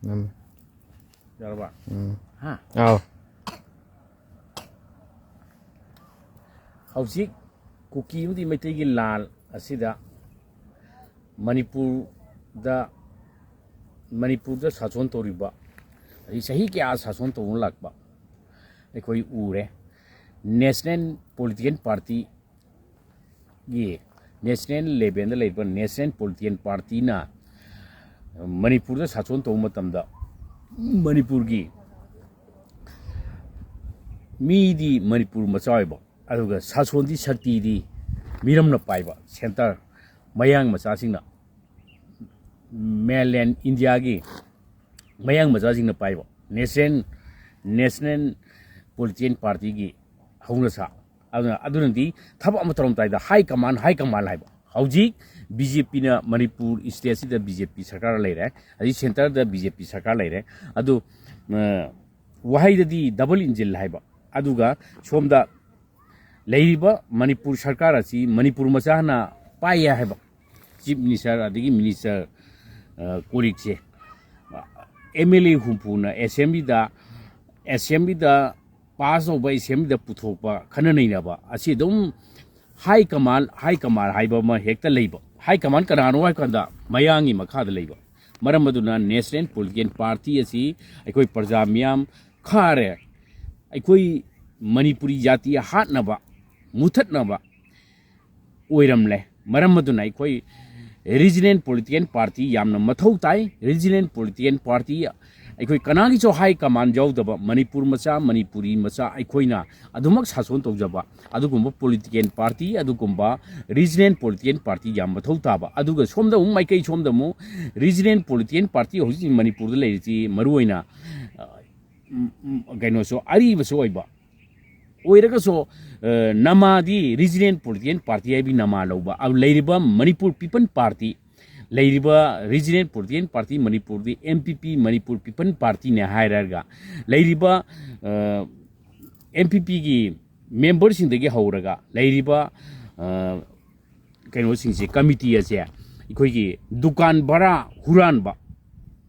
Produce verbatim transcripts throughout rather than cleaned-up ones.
ꯎꯝ꯫ ꯌꯥꯔꯕ? ꯎꯝ꯫ ꯍꯥ? ꯑꯥꯎ꯫ ꯍꯧꯖꯤꯛ ꯀꯨꯀꯤ ꯑꯃꯗꯤ ꯃꯩꯇꯩꯒꯤ ꯂꯥꯟ ꯑꯁꯤꯗ ꯃꯅꯤꯄꯨꯔꯗ ꯃꯅꯤꯄꯨꯔꯗ ꯁꯥꯁꯣꯟ ꯇꯧꯔꯤꯕ, ꯑꯗꯩ ꯆꯍꯤ ꯀꯌꯥ ꯁꯥꯁꯣꯟ ꯇꯧꯗꯨꯅ ꯂꯥꯛꯄ ꯑꯩꯈꯣꯏ ꯎꯔꯦ꯫ ꯅꯦꯁꯅꯦꯜ ꯄꯣꯂꯤꯇꯤꯀꯦꯜ ꯄꯥꯔꯇꯤꯒꯤ, ꯅꯦꯁꯅꯦꯜ ꯂꯦꯚꯦꯜꯗ ꯂꯩꯔꯤꯕ ꯅꯦꯁꯅꯦꯜ ꯄꯣꯂꯤꯇꯤꯀꯦꯜ ꯄꯥꯔꯇꯤꯅ ꯃꯅꯤꯄꯨꯔꯗ ꯁꯥꯁꯣꯟ ꯇꯧꯕ ꯃꯇꯝꯗ ꯃꯅꯤꯄꯨꯔꯒꯤ ꯃꯤꯗꯤ ꯃꯅꯤꯄꯨꯔ ꯃꯆꯥ ꯑꯣꯏꯕ, ꯑꯗꯨꯒ ꯁꯥꯁꯣꯟꯗꯤ, ꯁꯛꯇꯤꯗꯤ ꯃꯤꯔꯝꯅ ꯄꯥꯏꯕ, ꯁꯦꯟꯇꯔ, ꯃꯌꯥꯡ ꯃꯆꯥꯁꯤꯡꯅ, ꯃꯦꯟꯂꯦꯟ ꯏꯟꯗꯤꯌꯥꯒꯤ ꯃꯌꯥꯡ ꯃꯆꯥꯁꯤꯡꯅ ꯄꯥꯏꯕ, ꯅꯦꯁꯅꯦꯜ, ꯅꯦꯁꯅꯦꯜ ꯄꯣꯂꯤꯇꯤꯀꯦꯜ ꯄꯥꯔꯇꯤꯒꯤ ꯍꯧꯅꯁꯥ꯫ ꯑꯗꯨꯅ, ꯑꯗꯨꯅꯗꯤ ꯊꯕꯛ ꯑꯃ ꯇꯧꯔꯝꯗꯥꯏꯗ ꯍꯥꯏ ꯀꯃꯥꯟ, ꯍꯥꯏ ꯀꯃꯥꯟ ꯍꯥꯏꯕ꯫ ꯍꯧꯖꯤꯛ ꯕꯤ ꯖꯦ ꯄꯤꯅ ꯃꯅꯤꯄꯨꯔ ꯁ꯭ꯇꯦꯠꯁꯤꯗ ꯕꯤ ꯖꯦ ꯄꯤ ꯁꯔꯀꯥꯔ ꯂꯩꯔꯦ, ꯑꯗꯩ ꯁꯦꯟꯇꯔꯗ ꯕꯤ ꯖꯦ ꯄꯤ ꯁꯔꯀꯥꯔ ꯂꯩꯔꯦ꯫ ꯑꯗꯨ, ꯑ, ꯋꯥꯍꯩꯗꯗꯤ ꯗꯕꯜ ꯏꯟꯖꯤꯟ ꯍꯥꯏꯕ, ꯑꯗꯨꯒ ꯁꯣꯝꯗ ꯂꯩꯔꯤꯕ ꯃꯅꯤꯄꯨꯔ ꯁꯔꯀꯥꯔ ꯑꯁꯤ ꯃꯅꯤꯄꯨꯔ ꯃꯆꯥꯅ ꯄꯥꯏꯌꯦ ꯍꯥꯏꯕ꯫ ꯆꯤꯐ ꯃꯤꯅꯤꯁꯇꯔ ꯑꯗꯒꯤ ꯃꯤꯅꯤꯁꯇꯔ, ꯑ, ꯀꯣꯂꯤꯛꯁꯦ ꯑꯦꯝ ꯑꯦꯜ ꯑꯦ ꯍꯨꯝꯐꯨꯅ ꯑꯦꯁꯦꯝꯕ꯭ꯂꯤꯗ, ꯑꯦꯁꯦꯝꯕ꯭ꯂꯤꯗ ꯄꯥꯁ ꯇꯧꯕ, ꯑꯦꯁꯦꯝꯕ꯭ꯂꯤꯗ ꯄꯨꯊꯣꯛꯄ, ꯈꯟꯅ ꯅꯩꯅꯕ ꯑꯁꯤ ꯑꯗꯨꯝ ꯍꯥꯏ ꯀꯃꯥꯟ, ꯍꯥꯏ ꯀꯃꯥꯟ ꯍꯥꯏꯕ ꯑꯃ ꯍꯦꯛꯇ ꯂꯩꯕ꯫ ꯍꯥꯏ ꯀꯃꯥꯟ ꯀꯅꯥꯅꯣ ꯍꯥꯏꯕ ꯀꯥꯟꯗ ꯃꯌꯥꯡꯒꯤ ꯃꯈꯥꯗ ꯂꯩꯕ꯫ ꯃꯔꯝ ꯑꯗꯨꯅ ꯅꯦꯁꯅꯦꯜ ꯄꯣꯂꯤꯇꯤꯀꯦꯜ ꯄꯥꯔꯇꯤ ꯑꯁꯤ ꯑꯩꯈꯣꯏ ꯄ꯭ꯔꯖꯥ ꯃꯤꯌꯥꯝ ꯈꯥꯔꯦ, ꯑꯩꯈꯣꯏ ꯃꯅꯤꯄꯨꯔꯤ ꯖꯥꯇꯤ ꯍꯥꯠꯅꯕ, ꯃꯨꯊꯠꯅꯕ ꯑꯣꯏꯔꯝꯂꯦ꯫ ꯃꯔꯝ ꯑꯗꯨꯅ ꯑꯩꯈꯣꯏ ꯔꯤꯖꯅꯦꯜ ꯄꯣꯂꯤꯇꯤꯀꯦꯜ ꯄꯥꯔꯇꯤ ꯌꯥꯝꯅ ꯃꯊꯧ ꯇꯥꯏ꯫ ꯔꯤꯖꯅꯦꯜ ꯄꯣꯂꯤꯇꯤꯀꯦꯜ ꯄꯥꯔꯇꯤ ꯑꯩꯈꯣꯏ ꯀꯅꯥꯒꯤꯁꯨ ꯍꯥꯏ ꯀꯃꯥꯟ ꯌꯥꯎꯗꯕ, ꯃꯅꯤꯄꯨꯔ ꯃꯆꯥ, ꯃꯅꯤꯄꯨꯔꯤ ꯃꯆꯥ ꯑꯩꯈꯣꯏꯅ ꯑꯗꯨꯃꯛ ꯁꯥꯁꯣꯟ ꯇꯧꯖꯕ ꯑꯗꯨꯒꯨꯝꯕ ꯄꯣꯂꯤꯇꯤꯀꯦꯜ ꯄꯥꯔꯇꯤ, ꯑꯗꯨꯒꯨꯝꯕ ꯔꯤꯖꯅꯦꯜ ꯄꯣꯂꯤꯇꯤꯀꯦꯜ ꯄꯥꯔꯇꯤ ꯌꯥꯝ ꯃꯊꯧ ꯇꯥꯕ꯫ ꯑꯗꯨꯒ ꯁꯣꯝꯗ ꯑꯃꯨꯛ, ꯃꯥꯏꯀꯩ ꯁꯣꯝꯗ ꯑꯃꯨꯛ ꯔꯤꯖꯅꯦꯜ ꯄꯣꯂꯤꯇꯤꯀꯦꯜ ꯄꯥꯔꯇꯤ ꯍꯧꯖꯤꯛ ꯃꯅꯤꯄꯨꯔꯗ ꯂꯩꯔꯤꯁꯤ ꯃꯔꯨꯑꯣꯏꯅ, ꯑ, ꯎꯝ, ꯎꯝ, ꯀꯩꯅꯣꯁꯨ, ꯑꯔꯤꯕꯁꯨ ꯑꯣꯏꯕ, ꯑꯣꯏꯔꯒꯁꯨ, ꯑ, ꯅꯃꯥꯗꯤ ꯔꯤꯖꯅꯦꯜ ꯄꯣꯂꯤꯇꯤꯀꯦꯜ ꯄꯥꯔꯇꯤ ꯍꯥꯏꯕꯒꯤ ꯅꯃꯥ ꯂꯧꯕ꯫ ꯑꯗꯨ ꯂꯩꯔꯤꯕ ꯃꯅꯤꯄꯨꯔ ꯄꯤꯄꯜ ꯄꯥꯔꯇꯤ, ꯂꯩꯔꯤꯕ ꯔꯤꯖꯅꯦꯜ ꯄꯣꯂꯤꯇꯤꯀꯦꯜ ꯄꯥꯔꯇꯤ ꯃꯅꯤꯄꯨꯔꯗꯤ M P P, Manipur people ꯄꯥꯔꯇꯤꯅꯦ ꯍꯥꯏꯔꯒ ꯂꯩꯔꯤꯕ, ꯑ, ꯑꯦꯝ ꯄꯤ ꯄꯤꯒꯤ ꯃꯦꯝꯕꯔꯁꯤꯡꯗꯒꯤ ꯍꯧꯔꯒ ꯂꯩꯔꯤꯕ, ꯑ, ꯀꯩꯅꯣꯁꯤꯡꯁꯦ, ꯀꯃꯤꯇꯤ ꯑꯁꯦ ꯑꯩꯈꯣꯏꯒꯤ ꯗꯨꯀꯥꯟ ꯚꯔꯥ ꯍꯨꯔꯥꯟꯕ,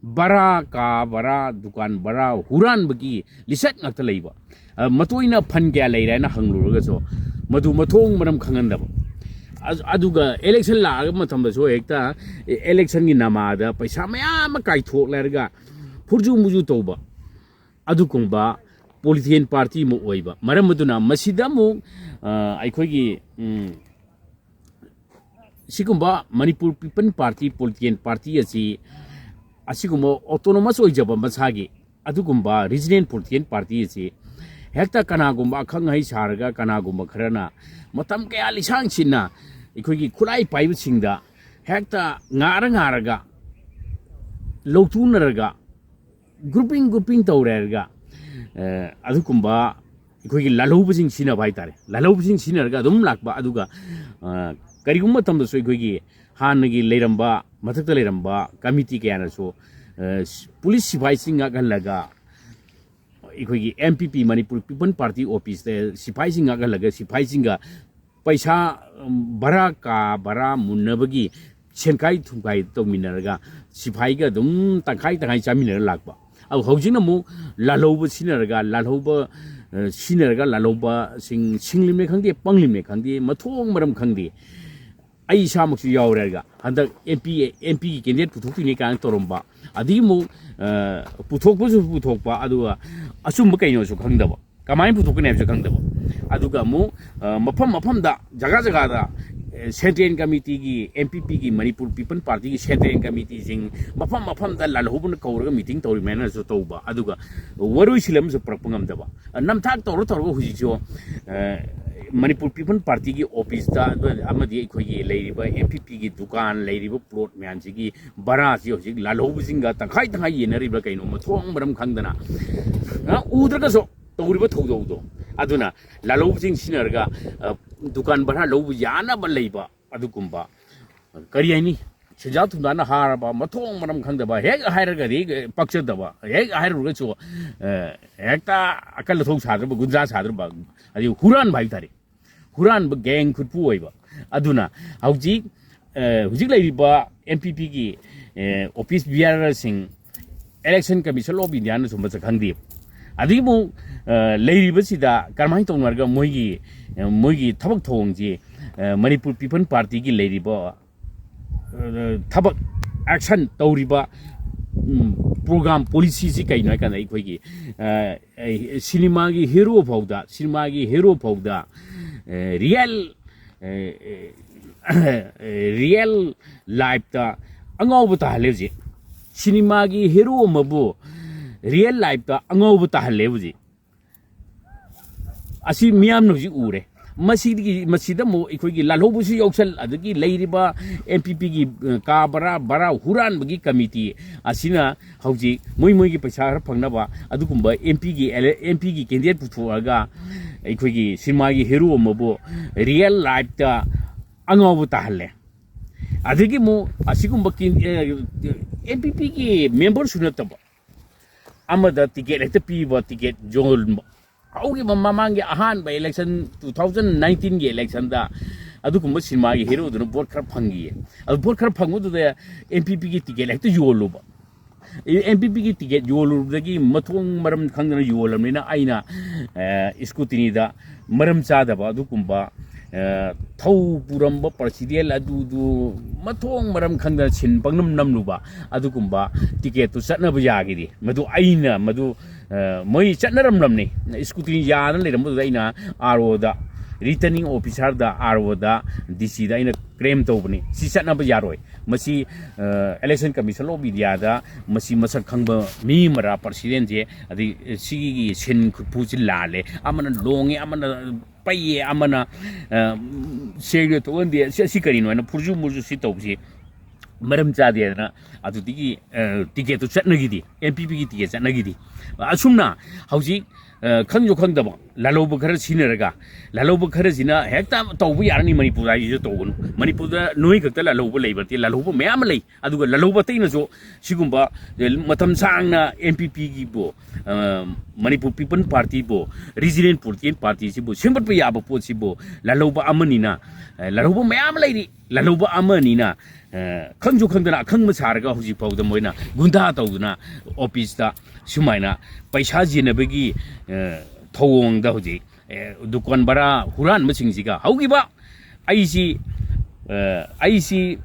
ꯕꯔꯥ, ꯀꯥ ꯕꯔꯥ, ꯗꯨꯀꯥꯟ ꯕꯔꯥ ꯍꯨꯔꯥꯟꯕꯒꯤ ꯂꯤꯆꯠ ꯉꯥꯛꯇ ꯂꯩꯕ꯫ ꯑ, ꯃꯇꯣꯏꯅ ꯐꯟ ꯀꯌꯥ ꯂꯩꯔꯦ ꯍꯥꯏꯅ ꯍꯪꯂꯨꯔꯒꯁꯨ ꯃꯗꯨ ꯃꯊꯣꯡ ꯃꯔꯝ ꯈꯪꯍꯟꯗꯕ꯫ ꯑ-, ꯑꯗꯨꯒ election ꯂꯥꯛꯑꯒ ꯃꯇꯝꯗꯁꯨ ꯍꯦꯛꯇ election ꯒꯤ ꯅꯃꯥꯗ ꯄꯩꯁꯥ ꯃꯌꯥꯝ ꯑꯃ ꯀꯥꯏꯊꯣꯛꯂꯔꯒ ꯐꯨꯔꯖꯨ ꯃꯨꯖꯨ ꯇꯧꯕ꯫ ꯑꯗꯨꯒꯨꯝꯕ politician party ꯑꯃ ꯑꯣꯏꯕ꯫ ꯃꯔꯝ ꯑꯗꯨꯅ ꯃꯁꯤꯗ ꯑꯃꯨꯛ, ꯑ, ꯑꯩꯈꯣꯏꯒꯤ, ꯎꯝ, ꯁꯤꯒꯨꯝꯕ Manipur People Party politician party ꯑꯁꯤ, ꯑꯁꯤꯒꯨꯝꯕ autonomous ꯑꯣꯏꯖꯕ ꯃꯁꯥꯒꯤ ꯑꯗꯨꯒꯨꯝꯕ regional politician party ꯑꯁꯤ ꯍꯦꯛꯇ ꯀꯅꯥꯒꯨꯝꯕ ꯑꯈꯪ ꯑꯍꯩ ꯁꯥꯔꯒ ꯀꯅꯥꯒꯨꯝꯕ ꯈꯔꯅ ꯃꯇꯝ ꯀꯌꯥ ꯂꯤꯁꯥꯡ ꯁꯤꯟꯅ ꯑꯩꯈꯣꯏꯒꯤ ꯈꯨꯠꯂꯥꯏ ꯄꯥꯏꯕꯁꯤꯡꯗ ꯍꯦꯛꯇ ꯉꯥꯔ ꯉꯥꯔꯒ ꯂꯧꯊꯣꯛꯅꯔꯒ grouping grouping ꯇꯧꯔꯦ ꯍꯥꯏꯔꯒ, ꯑ, ꯑꯗꯨꯒꯨꯝꯕ ꯑꯩꯈꯣꯏꯒꯤ ꯂꯥꯜꯍꯧꯕꯁꯤꯡ ꯁꯤꯖꯤꯟꯅꯕ ꯍꯥꯏꯇꯥꯔꯦ꯫ ꯂꯥꯜꯍꯧꯕꯁꯤꯡ ꯁꯤꯖꯤꯟꯅꯔꯒ ꯑꯗꯨꯝ ꯂꯥꯛꯄ꯫ ꯑꯗꯨꯒ, ꯑ, ꯀꯔꯤꯒꯨꯝꯕ ꯃꯇꯝꯗꯁꯨ ꯑꯩꯈꯣꯏꯒꯤ ꯍꯥꯟꯅꯒꯤ ꯂꯩꯔꯝꯕ, ꯃꯊꯛꯇ ꯂꯩꯔꯝꯕ committee ꯀꯌꯥꯅꯁꯨ, ꯑ, ꯁ-, police ꯁꯤꯐꯥꯏꯁꯤꯡ ꯉꯥꯛꯍꯜꯂꯒ ꯑꯩꯈꯣꯏꯒꯤ M P P, Manipur People Party office ꯇ ꯁꯤꯐꯥꯏꯁꯤꯡ ꯉꯥꯛꯍꯜꯂꯒ ꯁꯤꯐꯥꯏꯁꯤꯡꯒ ꯄꯩꯁꯥ, ꯎꯝ, ꯚꯔꯥ, ꯀꯥ ꯚꯔꯥ ꯃꯨꯟꯅꯕꯒꯤ ꯁꯦꯟꯈꯥꯏ ꯊꯨꯝꯈꯥꯏ ꯇꯧꯃꯤꯟꯅꯔꯒ ꯁꯤꯐꯥꯏꯒ ꯑꯗꯨꯝ ꯇꯪꯈꯥꯏ ꯇꯪꯈꯥꯏ ꯆꯥꯃꯤꯟꯅꯔ ꯂꯥꯛꯄ꯫ ꯑꯗꯨ ꯍꯧꯖꯤꯛꯅ ꯑꯃꯨꯛ ꯂꯥꯜꯍꯧꯕ ꯁꯤꯖꯤꯟꯅꯔꯒ, ꯂꯥꯜꯍꯧꯕ, ꯑ, ꯁꯤꯖꯤꯟꯅꯔꯒ ꯂꯥꯜꯍꯧꯕꯁꯤꯡ, ꯁꯤꯡꯂꯤꯝꯅꯦ ꯈꯪꯗꯦ, ꯄꯪꯂꯤꯝꯅꯦ ꯈꯪꯗꯦ, ꯃꯊꯣꯡ ꯃꯔꯝ ꯈꯪꯗꯦ, ꯑꯩ ꯏꯁꯥꯃꯛꯁꯨ ꯌꯥꯎꯔꯦ ꯍꯥꯏꯔꯒ, ꯍꯟꯗꯛ M P, M P ꯒꯤ candidate ꯄꯨꯊꯣꯛꯇꯣꯏꯅꯤ ꯀꯥꯏꯅ ꯇꯧꯔꯝꯕ, ꯑꯗꯒꯤ ꯑꯃꯨꯛ, ꯑ, ꯄꯨꯊꯣꯛꯄꯁꯨ ꯄꯨꯊꯣꯛꯄ, ꯑꯗꯨꯒ ꯑꯆꯨꯝꯕ ꯀꯩꯅꯣꯁꯨ ꯈꯪꯗꯕ, ꯀꯃꯥꯏꯅ ꯄꯨꯊꯣꯛꯀꯅꯤ ꯍꯥꯏꯕꯁꯨ ꯈꯪꯗꯕ꯫ ꯑꯗꯨꯒ ꯑꯃꯨꯛ, ꯑ, ꯃꯐꯝ ꯃꯐꯝꯗ, ꯖꯒꯥ ꯖꯒꯥꯗ, ꯑ, central committee ꯒꯤ, M P P ꯒꯤ, ꯃꯅꯤꯄꯨꯔ People Party ꯒꯤ central committee ꯁꯤꯡ ꯃꯐꯝ ꯃꯐꯝꯗ ꯂꯥꯜꯍꯧꯕꯅ ꯀꯧꯔꯒ meeting ꯇꯧꯔꯤꯃꯦꯅꯁꯨ ꯇꯧꯕ, ꯑꯗꯨꯒ ꯋꯥꯔꯣꯏꯁꯤꯜ ꯑꯃꯁꯨ ꯄꯨꯔꯛꯄ ꯉꯝꯗꯕ꯫ ꯑ, ꯅꯝꯊꯥꯛ ꯇꯧꯔ ꯇꯧꯔꯒ ꯍꯧꯖꯤꯛꯁꯨ, ꯑ, ꯃꯅꯤꯄꯨꯔ People Party ꯒꯤ office ꯇ ꯑꯃꯗꯤ ꯑꯩꯈꯣꯏꯒꯤ ꯂꯩꯔꯤꯕ M P P ꯒꯤ ꯗꯨꯀꯥꯟ, ꯂꯩꯔꯤꯕ plot ꯃꯌꯥꯝꯁꯤꯒꯤ ꯚꯔꯥꯁꯤ ꯍꯧꯖꯤꯛ ꯂꯥꯜꯍꯧꯕꯁꯤꯡꯒ ꯇꯪꯈꯥꯏ ꯇꯪꯈꯥꯏ ꯌꯦꯟꯅꯔꯤꯕ꯭ꯔꯥ ꯀꯩꯅꯣ, ꯃꯊꯣꯡ ꯃꯔꯝ ꯈꯪꯗꯅ, ꯑ, ꯎꯗ꯭ꯔꯒꯁꯨ ꯇꯧꯔꯤꯕ ꯊꯧꯗꯧꯗꯣ꯫ ꯑꯗꯨꯅ ꯂꯥꯜꯍꯧꯕꯁꯤꯡ ꯁꯤꯖꯤꯟꯅꯔꯒ, ꯑ, ꯗꯨꯀꯥꯟ ꯚꯔꯥ ꯂꯧꯕ ꯌꯥꯅꯕ ꯂꯩꯕ ꯑꯗꯨꯒꯨꯝꯕ, ꯀꯔꯤ ꯍꯥꯏꯅꯤ, ꯁꯦꯟꯖꯥ ꯊꯨꯝꯖꯥꯅ ꯍꯥꯔꯕ, ꯃꯊꯣꯡ ꯃꯔꯝ ꯈꯪꯗꯕ, ꯍꯦꯛ ꯍꯥꯏꯔꯒꯗꯤ ꯄꯛꯆꯗꯕ, ꯍꯦꯛ ꯍꯥꯏꯔꯨꯔꯒꯁꯨ, ꯑ, ꯍꯦꯛꯇ ꯑꯀꯜ ꯑꯊꯧ ꯁꯥꯗ꯭ꯔꯕ, ꯒꯨꯟꯖꯥ ꯁꯥꯗ꯭ꯔꯕ, ꯑꯗꯩ ꯍꯨꯔꯥꯟꯕ ꯍꯥꯏꯕ ꯇꯥꯔꯦ, ꯍꯨꯔꯥꯟꯕ gang ꯈꯨꯠꯄꯨ ꯑꯣꯏꯕ꯫ ꯑꯗꯨꯅ ꯍꯧꯖꯤꯛ, ꯑ, ꯍꯧꯖꯤꯛ ꯂꯩꯔꯤꯕ M P P ꯒꯤ, ꯑꯣꯐꯤꯁ ꯕꯤꯌꯥꯔꯔꯁꯤꯡ, ꯏꯂꯦꯛꯁꯟ ꯀꯃꯤꯁꯟ ꯑꯣꯐ ꯏꯟꯗꯤꯌꯥꯅꯁꯨ ꯃꯁꯛ ꯈꯪꯗꯦꯕ꯫ ꯑꯗꯒꯤ ꯑꯃꯨꯛ ꯂꯩꯔꯤꯕꯁꯤꯗ ꯀꯔꯝꯍꯥꯏꯅ ꯇꯧꯅꯔꯒ ꯃꯣꯏꯒꯤ ꯃꯣꯏꯒꯤ ꯊꯕꯛ ꯊꯧꯑꯣꯡꯁꯤ, ꯃꯅꯤꯄꯨꯔ ꯄꯤꯄꯜ ꯄꯥꯔꯇꯤꯒꯤ ꯂꯩꯔꯤꯕ ꯊꯕꯛ, ꯑꯦꯛꯁꯟ ꯇꯧꯔꯤꯕ ꯄ꯭ꯔꯣꯒ꯭ꯔꯥꯝ, ꯄꯣꯂꯤꯁꯤꯁꯤ ꯀꯩꯅꯣ ꯍꯥꯏ ꯀꯥꯟꯗ, ꯑꯩꯈꯣꯏꯒꯤ ꯁꯤꯅꯦꯃꯥꯒꯤ ꯍꯦꯔꯣ ꯐꯥꯎꯗ, ꯁꯤꯅꯦꯃꯥꯒꯤ ꯍꯦꯔꯣ ꯐꯥꯎꯗ ꯔꯤꯌꯦꯜ ꯔꯤꯌꯦꯜ ꯂꯥꯏꯐꯇ ꯑꯉꯥꯎꯕ ꯇꯥꯍꯜꯂꯦ ꯍꯧꯖꯤꯛ꯫ ꯁꯤꯅꯦꯃꯥꯒꯤ ꯍꯦꯔꯣ ꯑꯃꯕꯨ ꯔꯤꯌꯦꯜ ꯂꯥꯏꯐꯇ ꯑꯉꯥꯎꯕ ꯇꯥꯍꯜꯂꯦ ꯍꯧꯖꯤꯛ꯫ ꯑꯁꯤ ꯃꯤꯌꯥꯝꯅ ꯍꯧꯖꯤꯛ ꯎꯔꯦ꯫ ꯃꯁꯤꯗꯒꯤ, ꯃꯁꯤꯗ ꯑꯃꯨꯛ ꯑꯩꯈꯣꯏꯒꯤ ꯂꯥꯜꯍꯧꯕꯁꯨ ꯌꯥꯎꯁꯜ, ꯑꯗꯒꯤ ꯂꯩꯔꯤꯕ ꯑꯦꯝ ꯄꯤ ꯄꯤꯒꯤ ꯀꯥ ꯕꯔꯥ, ꯕꯔꯥ ꯍꯨꯔꯥꯟꯕꯒꯤ ꯀꯃꯤꯇꯤ ꯑꯁꯤꯅ ꯍꯧꯖꯤꯛ ꯃꯣꯏ ꯃꯣꯏꯒꯤ ꯄꯩꯁꯥ ꯈꯔ ꯐꯪꯅꯕ ꯑꯗꯨꯒꯨꯝꯕ ꯑꯦꯝ ꯄꯤꯒꯤ, ꯑꯦꯝ ꯄꯤꯒꯤ ꯀꯦꯟꯗꯤꯗꯦꯠ ꯄꯨꯊꯣꯛꯑꯒ ꯑꯩꯈꯣꯏꯒꯤ ꯁꯤꯅꯦꯃꯥꯒꯤ ꯍꯦꯔꯣ ꯑꯃꯕꯨ ꯔꯤꯌꯦꯜ ꯂꯥꯏꯐꯇ ꯑꯉꯥꯎꯕ ꯇꯥꯍꯜꯂꯦ꯫ ꯑꯗꯒꯤ ꯑꯃꯨꯛ ꯑꯁꯤꯒꯨꯝꯕ ꯑꯦꯝ ꯄꯤ ꯄꯤꯒꯤ ꯃꯦꯝꯕꯔꯁꯨ ꯅꯠꯇꯕ ꯑꯃꯗ ꯇꯤꯀꯦꯠ ꯍꯦꯛꯇ ꯄꯤꯕ, ꯇꯤꯀꯦꯠ ꯌꯣꯟꯕ꯫ ꯍꯧꯈꯤꯕ ꯃꯃꯥꯡꯒꯤ ꯑꯍꯥꯟꯕ ꯏꯂꯦꯛꯁꯟ, ꯇꯨ ꯊꯥꯎꯖꯟ ꯅꯥꯏꯟꯇꯤꯟꯒꯤ ꯏꯂꯦꯛꯁꯟꯗ ꯑꯗꯨꯒꯨꯝꯕ ꯁꯤꯅꯦꯃꯥꯒꯤ ꯍꯦꯔꯣꯗꯨꯅ ꯚꯣꯠ ꯈꯔ ꯐꯪꯈꯤꯌꯦ꯫ ꯑꯗꯨ ꯚꯣꯠ ꯈꯔ ꯐꯪꯕꯗꯨꯗ ꯑꯦꯝ ꯄꯤ ꯄꯤꯒꯤ ꯇꯤꯀꯦꯠ ꯍꯦꯛꯇ ꯌꯣꯜꯂꯨꯕ꯫ ꯑꯦꯝ ꯄꯤ ꯄꯤꯒꯤ ꯇꯤꯀꯦꯠ ꯌꯣꯜꯂꯨꯕꯗꯒꯤ ꯃꯊꯣꯡ ꯃꯔꯝ ꯈꯪꯗꯅ ꯌꯣꯜꯂꯕꯅꯤꯅ ꯑꯩꯅ ꯏꯁꯀ꯭ꯔꯨꯇꯤꯅꯤꯗ ꯃꯔꯝ ꯆꯥꯗꯕ ꯑꯗꯨꯒꯨꯝꯕ ꯊꯧ ꯄꯨꯔꯝꯕ ꯄ꯭ꯔꯁꯤꯗꯦꯟ ꯑꯗꯨꯗꯨ ꯃꯊꯣꯡ ꯃꯔꯝ ꯈꯪꯗꯅ ꯁꯤꯟ ꯄꯪꯅꯝ ꯅꯝꯂꯨꯕ ꯑꯗꯨꯒꯨꯝꯕ ꯇꯤꯀꯦꯠꯇꯨ ꯆꯠꯅꯕ ꯌꯥꯈꯤꯗꯦ꯫ ꯃꯗꯨ ꯑꯩꯅ ꯃꯗꯨ ꯃꯣꯏ ꯆꯠꯅꯔꯝꯂꯝꯅꯤ꯫ ꯏꯁꯀ꯭ꯔꯨꯇꯤꯅꯤ ꯌꯥꯗꯅ ꯂꯩꯔꯝꯕꯗꯨꯗ ꯑꯩꯅ ꯑꯥꯔ ꯑꯣꯗ, ꯔꯤꯇꯔꯅꯤꯡ ꯑꯣꯐꯤꯁꯥꯔꯗ, ꯑꯥꯔ ꯑꯣꯗ, ꯗꯤ ꯁꯤꯗ ꯑꯩꯅ ꯀ꯭ꯂꯦꯝ ꯇꯧꯕꯅꯤ, ꯁꯤ ꯆꯠꯅꯕ ꯌꯥꯔꯣꯏ꯫ ꯃꯁꯤ ꯏꯂꯦꯛꯁꯟ ꯀꯃꯤꯁꯟ ꯑꯣꯐ ꯏꯟꯗꯤꯌꯥꯗ ꯃꯁꯤ ꯃꯁꯛ ꯈꯪꯕ ꯃꯤ ꯑꯃꯔꯥ ꯄ꯭ꯔꯁꯤꯗꯦꯟꯁꯦ, ꯑꯗꯩ ꯁꯤꯒꯤ ꯁꯤꯟ ꯈꯨꯠꯄꯨꯁꯤ ꯂꯥꯜꯂꯦ, ꯑꯃꯅ ꯂꯣꯡꯉꯦ, ꯑꯃꯅ ꯄꯩꯌꯦ, ꯑꯃꯅ ꯁꯦꯡꯅ ꯊꯣꯛꯍꯟꯗꯦ, ꯁꯤ, ꯑꯁꯤ ꯀꯔꯤꯅꯣ ꯍꯥꯏꯅ ꯐꯨꯔꯖꯨ ꯃꯨꯔꯖꯨ ꯁꯤ ꯇꯧꯕꯁꯤ ꯃꯔꯝ ꯆꯥꯗꯦꯗꯅ ꯑꯗꯨꯗꯒꯤ ꯇꯤꯀꯦꯠꯇꯨ ꯆꯠꯅꯈꯤꯗꯦ, ꯑꯦꯝ ꯄꯤ ꯄꯤꯒꯤ ꯇꯤꯀꯦꯠ ꯆꯠꯅꯈꯤꯗꯦ꯫ ꯑꯁꯨꯝꯅ ꯍꯧꯖꯤꯛ ꯈꯪꯁꯨ ꯈꯪꯗꯕ ꯂꯥꯜꯍꯧꯕ ꯈꯔ ꯁꯤꯖꯤꯟꯅꯔꯒ, ꯂꯥꯜꯍꯧꯕ ꯈꯔꯁꯤꯅ ꯍꯦꯛꯇ ꯇꯧꯕ ꯌꯥꯔꯅꯤ, ꯃꯅꯤꯄꯨꯔ ꯍꯥꯏꯁꯤꯁꯨ ꯇꯧꯒꯅꯨ꯫ ꯃꯅꯤꯄꯨꯔꯗ ꯅꯣꯏ ꯈꯛꯇ ꯂꯥꯜꯍꯧꯕ ꯂꯩꯕ ꯅꯠꯇꯦ, ꯂꯥꯜꯍꯧꯕ ꯃꯌꯥꯝ ꯑꯃ ꯂꯩ꯫ ꯑꯗꯨꯒ ꯂꯥꯜꯍꯧꯕ ꯑꯇꯩꯅꯁꯨ ꯁꯤꯒꯨꯝꯕ ꯃꯇꯝ ꯁꯥꯡꯅ ꯑꯦꯝ ꯄꯤ ꯄꯤꯒꯤꯕꯨ, ꯃꯅꯤꯄꯨꯔ ꯄꯤꯄꯜ ꯄꯥꯔꯇꯤꯕꯨ, ꯔꯤꯖꯅꯦꯜ ꯄꯣꯂꯤꯇꯤꯀꯦꯜ ꯄꯥꯔꯇꯤꯁꯤꯕꯨ ꯁꯦꯝꯒꯠꯄ ꯌꯥꯕ ꯄꯣꯠꯁꯤꯕꯨ ꯂꯥꯜꯍꯧꯕ ꯑꯃꯅꯤꯅ, ꯂꯥꯜꯍꯧꯕ ꯃꯌꯥꯝ ꯑꯃ ꯂꯩꯔꯤ꯫ ꯂꯥꯜꯍꯧꯕ ꯑꯃꯅꯤꯅ ꯑ, ꯈꯪꯁꯨ ꯈꯪꯗꯅ ꯑꯈꯪꯕ ꯁꯥꯔꯒ ꯍꯧꯖꯤꯛ ꯐꯥꯎꯗ ꯃꯣꯏꯅ ꯒꯨꯟꯗꯥ ꯇꯧꯗꯨꯅ ꯑꯣꯐꯤꯁꯇ ꯁꯨꯃꯥꯏꯅ ꯄꯩꯁꯥ ꯌꯦꯟꯅꯕꯒꯤ, ꯑ, ꯊꯧꯑꯣꯡꯗ ꯍꯧꯖꯤꯛ, ꯑꯦ, ꯗꯨꯀꯥꯟ ꯚꯔꯥ ꯍꯨꯔꯥꯟꯕꯁꯤꯡꯁꯤꯒ ꯍꯧꯈꯤꯕ ꯑꯩꯁꯤ, ꯑ, ꯑꯩꯁꯤ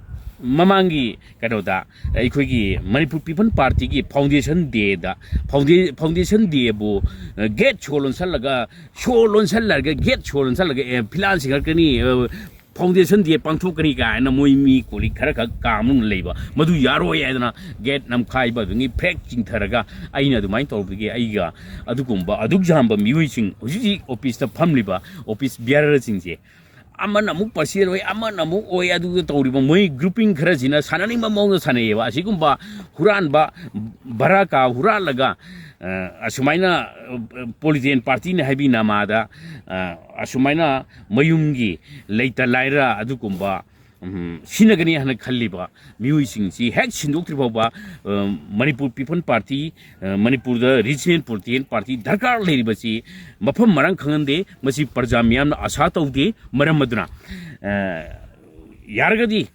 ꯃꯃꯥꯡꯒꯤ ꯀꯩꯅꯣꯗ ꯑꯩꯈꯣꯏꯒꯤ ꯃꯅꯤꯄꯨꯔ ꯄꯤꯄꯜ ꯄꯥꯔꯇꯤꯒꯤ ꯐꯥꯎꯟꯗꯦꯁꯟ ꯗꯦꯗ, ꯐꯥꯎꯟꯗꯦ-, ꯐꯥꯎꯟꯗꯦꯁꯟ ꯗꯦꯕꯨ, ꯑ, ꯒꯦꯠ ꯁꯣ ꯂꯣꯟꯁꯜꯂꯒ, ꯁꯣ ꯂꯣꯟꯁꯜꯂꯒ, ꯒꯦꯠ ꯁꯣ ꯂꯣꯟꯁꯜꯂꯒ, ꯑꯦ, ꯐꯤꯂꯥꯟ ꯁꯤꯡꯒꯠꯀꯅꯤ, ꯑ, ꯐꯥꯎꯟꯗꯦꯁꯟ ꯗꯦ ꯄꯥꯡꯊꯣꯛꯀꯅꯤ ꯀꯥꯏꯅ ꯃꯣꯏ ꯃꯤ ꯀꯣꯂꯤꯛ ꯈꯔ ꯈꯛ ꯀꯥ ꯃꯅꯨꯡꯗ ꯂꯩꯕ, ꯃꯗꯨ ꯌꯥꯔꯣꯏ ꯍꯥꯏꯗꯅ ꯒꯦꯠ ꯅꯝꯈꯥꯏꯕ, ꯑꯗꯨꯗꯒꯤ ꯐ꯭ꯂꯦꯛ ꯆꯤꯡꯊꯔꯒ ꯑꯩꯅ ꯑꯗꯨꯃꯥꯏꯅ ꯇꯧꯕꯗꯒꯤ ꯑꯩꯒ ꯑꯗꯨꯒꯨꯝꯕ ꯑꯗꯨꯛ ꯌꯥꯝꯕ ꯃꯤꯑꯣꯏꯁꯤꯡ ꯍꯧꯖꯤꯛ ꯍꯧꯖꯤꯛ ꯑꯣꯐꯤꯁꯇ ꯐꯝꯂꯤꯕ ꯑꯣꯐꯤꯁ ꯕꯤꯌꯥꯔꯔꯁꯤꯡꯁꯦ ꯑꯃꯅ ꯑꯃꯨꯛ ꯄꯥꯔꯁꯤꯌꯦꯜ ꯑꯣꯏ, ꯑꯃꯅ ꯑꯃꯨꯛ ꯑꯣꯏ, ꯑꯗꯨꯗ ꯇꯧꯔꯤꯕ ꯃꯣꯏ ꯒ꯭ꯔꯨꯄꯤꯡ ꯈꯔꯁꯤꯅ ꯁꯥꯟꯅꯅꯤꯡꯕ ꯃꯑꯣꯡꯗ ꯁꯥꯟꯅꯩꯌꯦꯕ꯫ ꯑꯁꯤꯒꯨꯝꯕ ꯍꯨꯔꯥꯟꯕ, ꯚꯔꯥ ꯀꯥ ꯍꯨꯔꯥꯜꯂꯒ, ꯑ, ꯑꯁꯨꯃꯥꯏꯅ, ꯑ, ꯄꯣꯂꯤꯇꯤꯀꯦꯜ ꯄꯥꯔꯇꯤꯅꯤ ꯍꯥꯏꯕꯤ ꯅꯃꯥꯗ, ꯑ, ꯑꯁꯨꯃꯥꯏꯅ ꯃꯌꯨꯝꯒꯤ ꯂꯩꯇ ꯂꯥꯏꯔ ꯑꯗꯨꯒꯨꯝꯕ, ꯎꯝ, ꯁꯤꯟꯅꯒꯅꯤ ꯍꯥꯏꯅ ꯈꯜꯂꯤꯕ ꯃꯤꯑꯣꯏꯁꯤꯡꯁꯤ ꯍꯦꯛ ꯁꯤꯟꯗꯣꯛꯇ꯭ꯔꯤ ꯐꯥꯎꯕ, ꯑ, ꯃꯅꯤꯄꯨꯔ ꯄꯤꯄꯜ ꯄꯥꯔꯇꯤ, ꯑ, ꯃꯅꯤꯄꯨꯔꯗ ꯔꯤꯖꯅꯦꯜ ꯄꯣꯂꯤꯇꯤꯀꯦꯜ ꯄꯥꯔꯇꯤ ꯗꯔꯀꯥꯔ ꯂꯩꯔꯤꯕꯁꯤ ꯃꯐꯝ ꯃꯔꯥꯡ ꯈꯪꯍꯟꯗꯦ꯫ ꯃꯁꯤ ꯄ꯭ꯔꯖꯥ ꯃꯤꯌꯥꯝꯅ ꯑꯁꯥ ꯇꯧꯗꯦ꯫ ꯃꯔꯝ ꯑꯗꯨꯅ, ꯑ, ꯌꯥꯔꯒꯗꯤ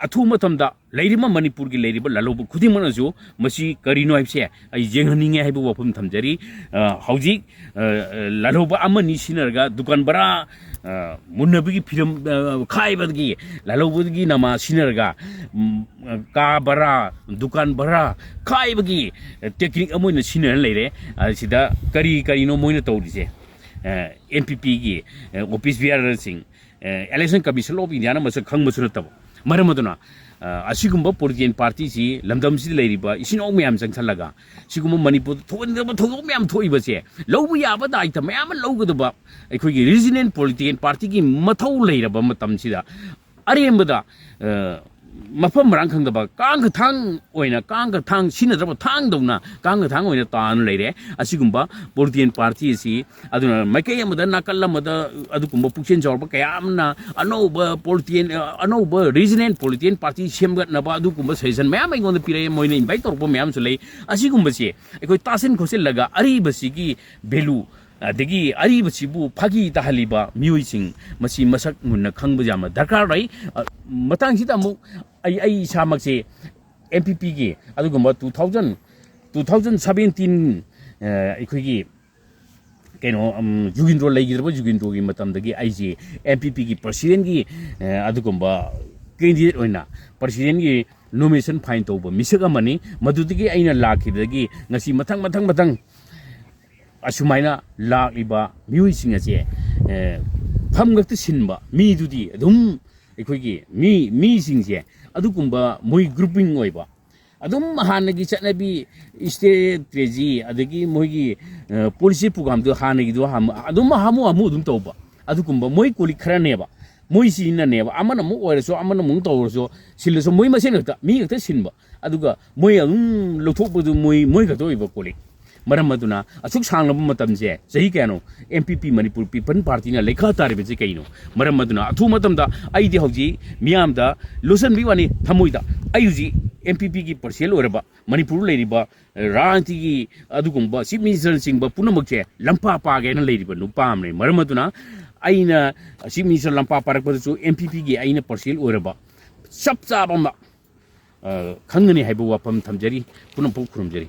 ꯑꯊꯨꯕ ꯃꯇꯝꯗ ꯂꯩꯔꯤꯕ ꯃꯅꯤꯄꯨꯔꯒꯤ ꯂꯩꯔꯤꯕ ꯂꯥꯜꯍꯧꯕ ꯈꯨꯗꯤꯡꯃꯛꯅꯁꯨ ꯃꯁꯤ ꯀꯔꯤꯅꯣ ꯍꯥꯏꯕꯁꯦ ꯑꯩ ꯌꯦꯡꯍꯟꯅꯤꯡꯉꯦ ꯍꯥꯏꯕ ꯋꯥꯐꯝ ꯊꯝꯖꯔꯤ꯫ ꯑ, ꯍꯧꯖꯤꯛ, ꯑ, ꯂꯥꯜꯍꯧꯕ ꯑꯃꯅꯤ ꯁꯤꯟꯅꯔꯒ ꯗꯨꯀꯥꯟ ꯚꯔꯥ, ꯑ, ꯃꯨꯟꯅꯕꯒꯤ ꯐꯤꯔꯝ, ꯑ, ꯈꯥꯏꯕꯗꯒꯤ ꯂꯥꯜꯍꯧꯕꯗꯒꯤ ꯅꯃꯥ ꯁꯤꯟꯅꯔꯒ, ꯎꯝ, ꯀꯥ ꯚꯔꯥ, ꯗꯨꯀꯥꯟ ꯚꯔꯥ ꯈꯥꯏꯕꯒꯤ ꯇꯦꯛꯅꯤꯛ ꯑꯃ ꯑꯣꯏꯅ ꯁꯤꯖꯤꯟꯅꯔ ꯂꯩꯔꯦ꯫ ꯑ, ꯁꯤꯗ ꯀꯔꯤ ꯀꯔꯤꯅꯣ ꯃꯣꯏꯅ ꯇꯧꯔꯤꯁꯦ? ꯑꯦꯟ ꯄꯤ ꯄꯤꯒꯤ ꯑꯣꯐꯤꯁ ꯕꯤꯌꯥꯔꯔꯁꯤꯡ, ꯑꯦꯂꯦꯛꯁꯟ ꯀꯃꯤꯁꯟ ꯑꯣꯐ ꯏꯟꯗꯤꯌꯥꯅ ꯃꯁꯛ ꯈꯪꯕꯁꯨ ꯅꯠꯇꯕ꯫ ꯃꯔꯝ ꯑꯗꯨꯅ, ꯑ, ꯑꯁꯤꯒꯨꯝꯕ ꯄꯣꯂꯤꯇꯤꯀꯦꯜ ꯄꯥꯔꯇꯤꯁꯤ ꯂꯝꯗꯝꯁꯤꯗ ꯂꯩꯔꯤꯕ ꯏꯆꯤꯟ ꯏꯅꯥꯎ ꯃꯌꯥꯝ ꯆꯪꯁꯜꯂꯒ ꯁꯤꯒꯨꯝꯕ ꯃꯅꯤꯄꯨꯔꯗ ꯊꯣꯛꯍꯟꯒꯗꯕ ꯊꯧꯗꯣꯛ ꯃꯌꯥꯝ ꯊꯣꯛꯏꯕꯁꯦ ꯂꯧꯕ ꯌꯥꯕ ꯗꯥꯏꯇ ꯃꯌꯥꯝ ꯑꯃ ꯂꯧꯒꯗꯕ ꯑꯩꯈꯣꯏꯒꯤ ꯔꯤꯖꯅꯦꯜ ꯄꯣꯂꯤꯇꯤꯀꯦꯜ ꯄꯥꯔꯇꯤꯒꯤ ꯃꯊꯧ ꯂꯩꯔꯕ ꯃꯇꯝꯁꯤꯗ ꯑꯔꯦꯝꯕꯗ, ꯑ, ꯃꯐꯝ ꯃꯔꯥꯡ ꯈꯪꯗꯕ ꯀꯥꯡꯒ ꯊꯥꯡ ꯑꯣꯏꯅ, ꯀꯥꯡꯒ ꯊꯥꯡ ꯁꯤꯖꯤꯟꯅꯗ꯭ꯔꯕ ꯊꯥꯡꯗꯧꯅ ꯀꯥꯡꯒ ꯊꯥꯡ ꯑꯣꯏꯅ ꯇꯥꯅ ꯂꯩꯔꯦ꯫ ꯑꯁꯤꯒꯨꯝꯕ ꯄꯣꯂꯤꯇꯤꯀꯦꯜ ꯄꯥꯔꯇꯤ ꯑꯁꯤ ꯑꯗꯨꯅ ꯃꯥꯏꯀꯩ ꯑꯃꯗ, ꯅꯥꯀꯜ ꯑꯃꯗ ꯑꯗꯨꯒꯨꯝꯕ ꯄꯨꯛꯆꯦꯜ ꯆꯥꯎꯔꯕ ꯀꯌꯥ ꯑꯃꯅ ꯑꯅꯧꯕ ꯄꯣꯂꯤꯇꯤꯀꯦꯜ, ꯑꯅꯧꯕ ꯔꯤꯖꯅꯦꯜ ꯄꯣꯂꯤꯇꯤꯀꯦꯜ ꯄꯥꯔꯇꯤ ꯁꯦꯝꯒꯠꯅꯕ ꯑꯗꯨꯒꯨꯝꯕ ꯁꯖꯦꯁꯟ ꯃꯌꯥꯝ ꯑꯩꯉꯣꯟꯗ ꯄꯤꯔꯛꯑꯦ, ꯃꯣꯏꯅ ꯏꯟꯚꯥꯏꯠ ꯇꯧꯔꯛꯄ ꯃꯌꯥꯝꯁꯨ ꯂꯩ꯫ ꯑꯁꯤꯒꯨꯝꯕꯁꯦ ꯑꯩꯈꯣꯏ ꯇꯥꯁꯤꯟ ꯈꯣꯠꯆꯤꯜꯂꯒ ꯑꯔꯤꯕꯁꯤꯒꯤ ꯚꯦꯂꯨ ꯑꯗꯒꯤ ꯑꯔꯤꯕꯁꯤꯕꯨ ꯐꯥꯒꯤ ꯇꯥꯍꯜꯂꯤꯕ ꯃꯤꯑꯣꯏꯁꯤꯡ, ꯃꯁꯤ ꯃꯁꯛ ꯃꯨꯟꯅ ꯈꯪꯕ ꯌꯥꯝꯅ ꯗꯔꯀꯥꯔ ꯂꯩ꯫ ꯑ, ꯃꯇꯥꯡꯁꯤꯗ ꯑꯃꯨꯛ ꯑꯩ, ꯑꯩ ꯏꯁꯥꯃꯛꯁꯦ ꯑꯦꯝ ꯄꯤ ꯄꯤꯒꯤ ꯑꯗꯨꯒꯨꯝꯕ two thousand, two thousand seventeen, ꯑ, ꯑꯩꯈꯣꯏꯒꯤ ꯀꯩꯅꯣ, ꯎꯝ, ꯖꯨꯒꯤꯟꯗ꯭ꯔꯣ ꯂꯩꯈꯤꯗ꯭ꯔꯕ ꯖꯨꯒꯤꯟꯗ꯭ꯔꯣꯒꯤ ꯃꯇꯝꯗꯒꯤ ꯑꯩꯁꯦ ꯑꯦꯝ ꯄꯤ ꯄꯤꯒꯤ ꯄ꯭ꯔꯁꯤꯗꯦꯟꯒꯤ, ꯑ, ꯑꯗꯨꯒꯨꯝꯕ ꯀꯦꯟꯗꯤꯗꯦꯠ ꯑꯣꯏꯅ ꯄ꯭ꯔꯁꯤꯗꯦꯟꯒꯤ ꯅꯣꯃꯤꯅꯦꯁꯟ ꯐꯥꯏꯜ ꯇꯧꯕ ꯃꯤꯁꯛ ꯑꯃꯅꯤ꯫ ꯃꯗꯨꯗꯒꯤ ꯑꯩꯅ ꯂꯥꯛꯈꯤꯕꯗꯒꯤ ꯉꯁꯤ ꯃꯊꯪ, ꯃꯊꯪ, ꯃꯊꯪ ꯑꯁꯨꯃꯥꯏꯅ ꯂꯥꯛꯂꯤꯕ ꯃꯤꯑꯣꯏꯁꯤꯡ ꯑꯁꯦ, ꯑꯦ, ꯐꯝ ꯈꯛꯇ ꯁꯤꯟꯕ ꯃꯤꯗꯨꯗꯤ ꯑꯗꯨꯝ ꯑꯩꯈꯣꯏꯒꯤ ꯃꯤ, ꯃꯤꯁꯤꯡꯁꯦ ꯑꯗꯨꯒꯨꯝꯕ ꯃꯣꯏ ꯒ꯭ꯔꯨꯄꯤꯡ ꯑꯣꯏꯕ, ꯑꯗꯨꯝ ꯍꯥꯟꯅꯒꯤ ꯆꯠꯅꯕꯤ, ꯏꯁꯇ꯭ꯔꯦꯇꯦꯖꯤ, ꯑꯗꯒꯤ ꯃꯣꯏꯒꯤ, ꯑ, ꯄꯣꯂꯤꯁꯤ ꯄ꯭ꯔꯣꯒ꯭ꯔꯥꯝꯗꯣ ꯍꯥꯟꯅꯒꯤꯗꯣ ꯍꯥꯃꯨ, ꯑꯗꯨꯝ ꯍꯥꯃꯨ ꯍꯥꯃꯨ ꯑꯗꯨꯝ ꯇꯧꯕ, ꯑꯗꯨꯒꯨꯝꯕ ꯃꯣꯏ ꯀꯣꯂꯤꯛ ꯈꯔꯅꯦꯕ, ꯃꯣꯏꯁꯤꯅꯅꯦꯕ, ꯑꯃꯅ ꯑꯃꯨꯛ ꯑꯣꯏꯔꯁꯨ, ꯑꯃꯅ ꯑꯃꯨꯛ ꯇꯧꯔꯁꯨ, ꯁꯤꯜꯂꯁꯨ, ꯃꯣꯏ ꯃꯁꯦꯟ ꯈꯛꯇ, ꯃꯤ ꯈꯛꯇ ꯁꯤꯟꯕ, ꯑꯗꯨꯒ ꯃꯣꯏ ꯑꯗꯨꯝ ꯂꯧꯊꯣꯛꯄꯗꯨ ꯃꯣꯏ, ꯃꯣꯏ ꯈꯛꯇ ꯑꯣꯏꯕ ꯀꯣꯂꯤꯛ꯫ ꯃꯔꯝ ꯑꯗꯨꯅ ꯑꯁꯨꯛ ꯁꯥꯡꯂꯕ ꯃꯇꯝꯁꯦ, ꯆꯍꯤ ꯀꯌꯥꯅꯣ, M P P Manipur people ꯄꯥꯔꯇꯤꯅ ꯂꯩꯈꯥ ꯇꯥꯔꯤꯕꯁꯤ ꯀꯩꯅꯣ? ꯃꯔꯝ ꯑꯗꯨꯅ ꯑꯊꯨꯕ ꯃꯇꯝꯗ ꯑꯩꯗꯤ ꯍꯧꯖꯤꯛ ꯃꯤꯌꯥꯝꯗ ꯂꯣꯠꯁꯤꯟꯕꯒꯤ ꯋꯥꯅꯤ, ꯊꯃꯣꯏꯗ ꯑꯩ ꯍꯧꯖꯤꯛ ꯑꯦꯝ ꯄꯤ ꯄꯤꯒꯤ ꯄꯥꯔꯁꯦꯜ ꯑꯣꯏꯔꯕ ꯃꯅꯤꯄꯨꯔ ꯂꯩꯔꯤꯕ ꯔꯥꯖꯅꯤꯇꯤꯒꯤ ꯑꯗꯨꯒꯨꯝꯕ ꯆꯤꯐ ꯃꯤꯅꯤꯁꯇꯔꯅꯆꯤꯡꯕ ꯄꯨꯝꯅꯃꯛꯁꯦ ꯂꯝꯄꯥ ꯄꯥꯒꯦꯅ ꯂꯩꯔꯤꯕ ꯅꯨꯄꯥ ꯑꯃꯅꯤ꯫ ꯃꯔꯝ ꯑꯗꯨꯅ ꯑꯩꯅ ꯆꯤꯐ ꯃꯤꯅꯤꯁꯇꯔ ꯂꯝꯄꯥ ꯄꯥꯔꯛꯄꯗꯁꯨ ꯑꯦꯝ ꯄꯤ ꯄꯤꯒꯤ ꯑꯩꯅ ꯄꯥꯔꯁꯦꯜ ꯑꯣꯏꯔꯕ ꯆꯞ ꯆꯥꯕ ꯑꯃ, ꯑ, ꯈꯪꯒꯅꯤ ꯍꯥꯏꯕ ꯋꯥꯐꯝ ꯊꯝꯖꯔꯤ꯫ ꯄꯨꯝꯅꯃꯛꯄꯨ ꯈꯨꯔꯨꯝꯖꯔꯤ꯫